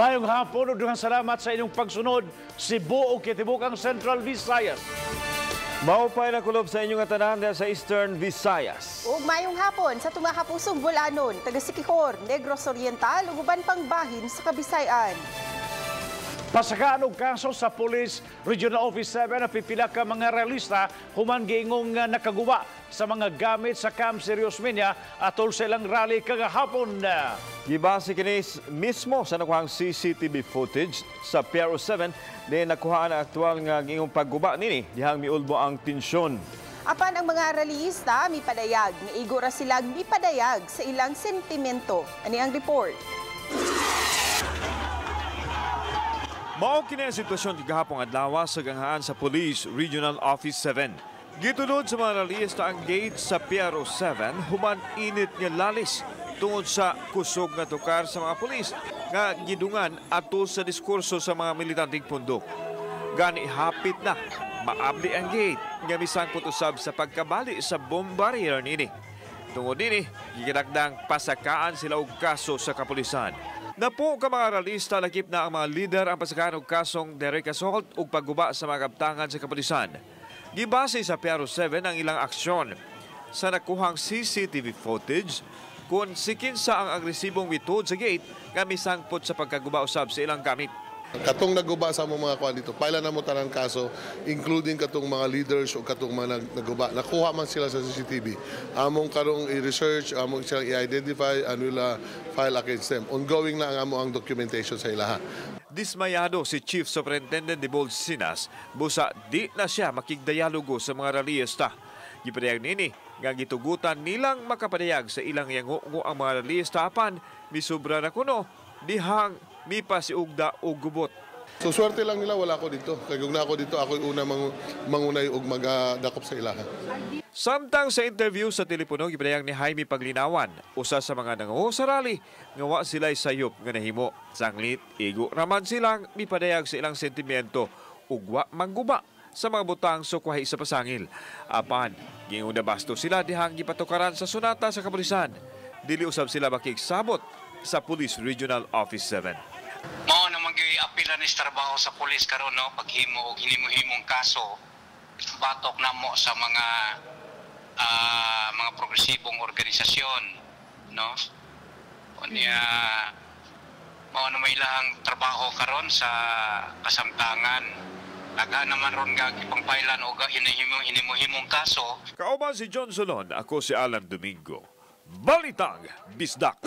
Maayong hapon ug daghang salamat sa inyong pagsunod. Cebu ug kitibukang Central Visayas. Maupay na kulob sa inyong tanan sa Eastern Visayas. Ug maayong hapon sa tunga kapusong Bulanon, taga Siquijor, Negros Oriental ug uban pang bahin sa Kabisayan. Pasakaan og kaso sa Police Regional Office 7 ang pipila ka mga rallysta human giingong nakaguba sa mga gamit sa Camp Cerio Osmeña atol sa ilang rally kagahapon. Gibase kini mismo sa nakuhang CCTV footage sa PRO 7 di nakuhaan ang aktual nga giingong pagguba nini dihang miulbo ang tensyon. Apan ang mga rallyista mipadayag nga igo ra silang mipadayag sa ilang sentimento. Ani ang report. Mao kini ang sitwasyon kagahapon adlaw sa ganghaan sa Police Regional Office 7. Gitulod sa mga rallyista ang gate sa PRO 7 human init nga lalis tungod sa kusog nga tukar sa mga pulis nga gidungan atol sa diskurso sa mga militanteng pundok. Gani hapit na maabli ang gate nga misangpot usab sa pagkabali sa bomb barrier nini. Tungod nini, gikinakdang pasakaan sila og kaso sa kapulisan. Napo ka mga ralista, lakip na ang mga lider ang pasakaan og kasong direct assault ug pagguba sa mga kaptangan sa kapulisan. Gibase sa PRO 7 ang ilang aksyon sa nakuhang CCTV footage kung sikinsa ang agresibong mitod sa gate nga misangpot sa pagkaguba usab sa ilang gamit. Katong naguba sa among mga kuan dito, paila na mo tanan kaso, including katong mga leaders o katong mga naguba. Nakuha man sila sa CCTV. Among karong i-research, among silang i-identify, and will file against them. Ongoing na ang amo ang documentation sa ilaha. Dismayado si Chief Superintendent Debold Sinas, busa di na siya makigdialogo sa mga rallyista. Gipadayag nini nga gitugutan nilang makapadayag sa ilang yango ang mga rallyista apan misubra na kuno dihang mipasiugda o gubot. So swerte lang nila wala ko dito. Kay kung na ako dito, ako'y una mangunay og magadakop sa ilaha. Samtang sa interview sa telepono gipadayag ni Jaime Paglinawan, usa sa mga nanguho sa rally nga wa sila'y sayop nga nahimo. Sanglit igo raman silang mipadayag sa ilang sentimiento ug wa mangguba sa mga butang sukwahi sa pasangil. Apan giingong nabasto sila dihang gipatukaran sa sunata sa kapulisan. Dili usab sila makigsabot sa Police Regional Office 7. Mao naman gyud apila ni trabaho sa pulis karon, no, paghimo og hinimo-himong kaso batok namo sa mga mga progresibong organisasyon, no. Unya mao na may ilahang trabaho karon sa kasamtangan. Daghan naman ron nga gipangpailan og hinimo-himong kaso. Kauban si John Solon, ako si Alan Domingo. Balitang Bisdak.